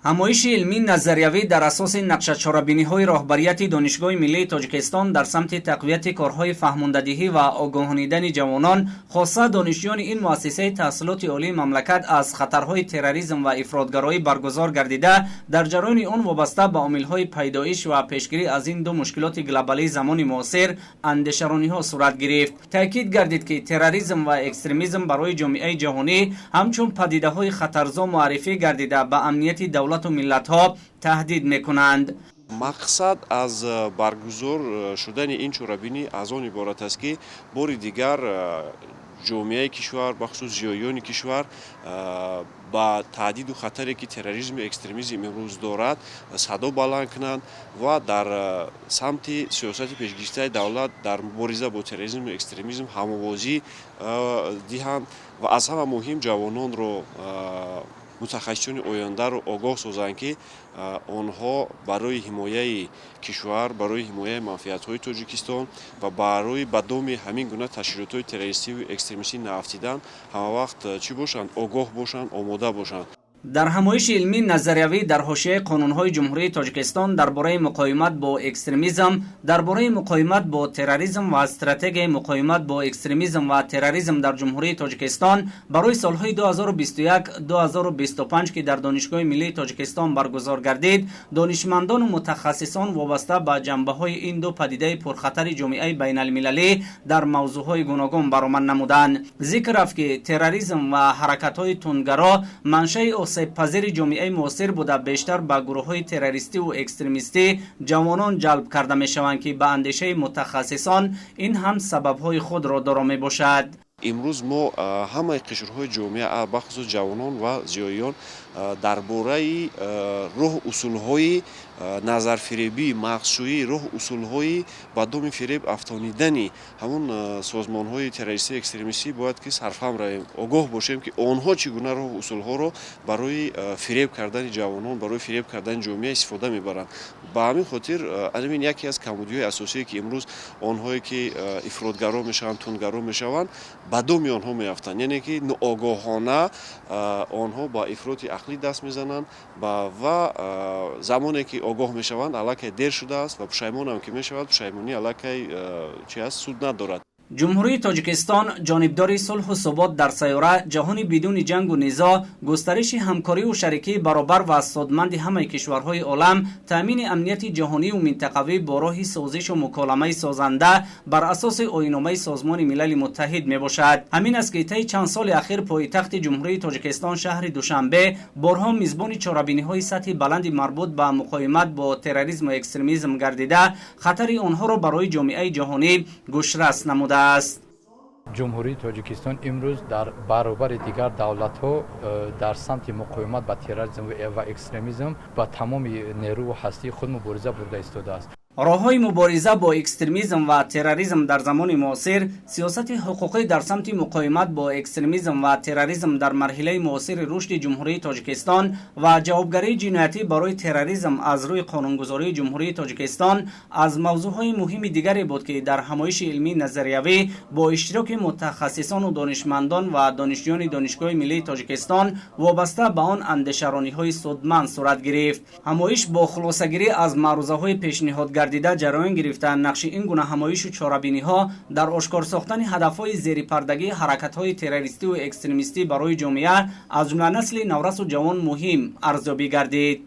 Ҳамоиши илмии назариявӣ дар асоси нақшачорабиниҳои роҳбарияти Донишгоҳи миллии Тоҷикистон дар самти тақвияти корҳои фаҳмондадиҳӣ ва огоҳонидани ҷавонон, хоса донишҷӯёни ин муассисаи таҳсилоти олии мамлакат, аз хатарҳои терроризм ва ифротгароӣ баргузор гардида, дар ҷараёни он вобаста ба омилҳои пайдоиш ва пешгирӣ аз ин ду мушкилоти глобалии замони муосир андешарониҳо сурат гирифт. Таъкид гардид, ки терроризм ва экстремизм барои ҷомеаи ҷаҳонӣ ҳамчун падидаҳои хатарзо муаррифӣ гардида, ба амнияти давлату миллатҳо таҳдид мекунанд. Мақсад аз баргузор шудани ин чорабинӣ аз он иборат аст, ки бори дигар ҷомеаи кишвар, бахусус зиёиёни кишвар, ба таҳдиду хатаре, ки терроризму экстремизм имрӯз дорад, садо баланд кунанд ва дар самти сиёсати пешгирифтаи давлат дар мубориза бо терроризму экстремизм ҳамовозӣ диҳанд ва аз ҳама муҳим ҷавононро, мутахассисони ояндаро огоҳ созанд, ки онҳо барои ҳимояи кишвар, барои ҳимояи манфиатҳои Тоҷикистон ва барои ба доми ҳамин гуна ташкилотҳои террористиву экстремистӣ наафтидан ҳамавақт чӣ бошанд? Огоҳ бошанд, омода бошанд. Дар ҳамоиши илмии назариявӣ дар ҳошияи қонунҳои Ҷумҳурии Тоҷикистон дар бораи муқовимат бо экстремизм, дар бораи муқовимат бо терроризм ва стратегияи муқовимат бо экстремизм ва терроризм дар Ҷумҳурии Тоҷикистон барои солҳои 2021-2025, ки дар Донишгоҳи миллии Тоҷикистон баргузор гардид, донишмандону мутахассисон вобаста ба ҷанбаҳои ин ду падидаи пурхатари ҷомеаи байналмилалӣ дар мавзӯъҳои гуногун баромад намуданд. Зикр рафт, ки терроризм ва ҳаракатҳои тундгаро маншаи осебпазири ҷомеаи муосир буда, бештар ба гурӯҳҳои террористиву экстремистӣ ҷавонон ҷалб карда мешаванд, ки ба андешаи мутахассисон ин ҳам сабабҳои худро доро мебошад. Имрӯз мо ҳамаи қишрҳои ҷомеа, бахусус ҷавонон ва зиёиён, дар бораи роҳу усулҳои назарфиребӣ, мағзшӯӣ, роҳу усулҳои ба доми фиреб афтонидани ҳамун созмонҳои террористию экстремистӣ бояд ки сарфаҳм равем, огоҳ бошем, ки онҳо чӣ гуна роҳу усулҳоро барои фиреб кардани ҷавонон, барои фиреб кардани ҷомеа истифода мебаранд. Ба ҳамин хотир ҳамин яке аз камбудиҳои асосие, ки имрӯз онҳое, ки ифротгаро мешаванд, тундгаро мешаванд, ба доми онҳо меафтанд, яъне ки ноогоҳона онҳо ба ифроти ақлӣ даст мезананд ва замоне ки огоҳ мешаванд, аллакай дер шудааст ва пушаймонам ки мешавад, пушаймонӣ аллакай чи аст, суд надорад. Ҷумҳурии Тоҷикистон ҷонибдори сулҳу субот дар сайёра, ҷаҳони бидуни ҷангу низоъ, густариши ҳамкориву шарикии баробар ва судманди ҳамаи кишварҳои олам, таъмини амнияти ҷаҳониву минтақавӣ бо роҳи созишу муколамаи созанда бар асоси оинномаи Созмони Милали Муттаҳид мебошад. Ҳамин аст, ки таи чанд соли ахир пойтахти Ҷумҳурии Тоҷикистон, шаҳри Душанбе, борҳо мизбони чорабиниҳои сатҳи баланди марбут ба муқовимат бо терроризму экстремизм гардида, хатари онҳоро барои ҷомеаи ҷаҳонӣ гӯшрас намудааст. Ҷумҳурии Тоҷикистон имрӯз дар баробари дигар давлатҳо дар самти муқовимат ба терроризм ва экстремизм ба тамоми нерӯву ҳастии худ мубориза бурда истодааст. Роҳҳои мубориза бо экстремизм ва терроризм дар замони муосир, сиёсати ҳуқуқӣ дар самти муқовимат бо экстремизм ва терроризм дар марҳилаи муосири рушди Ҷумҳурии Тоҷикистон ва ҷавобгарии ҷиноятӣ барои терроризм аз рӯи қонунгузории Ҷумҳурии Тоҷикистон аз мавзӯъҳои муҳими дигаре буд, ки дар ҳамоиши илмии назариявӣ бо иштироки мутахассисону донишмандон ва донишҷӯёни Донишгоҳи миллии Тоҷикистон вобаста ба он андешарониҳои судманд сурат гирифт. Ҳамоиш бо хулосагирӣ аз маърузаҳои пешниҳод гардида ҷараён гирифта. Нақши ин гуна ҳамоишу чорабиниҳо дар ошкор сохтани ҳадафҳои зерипардагии ҳаракатҳои террористиву экстремистӣ барои ҷомеа, аз ҷумла насли наврасу ҷавон, муҳим арзёбӣ гардид.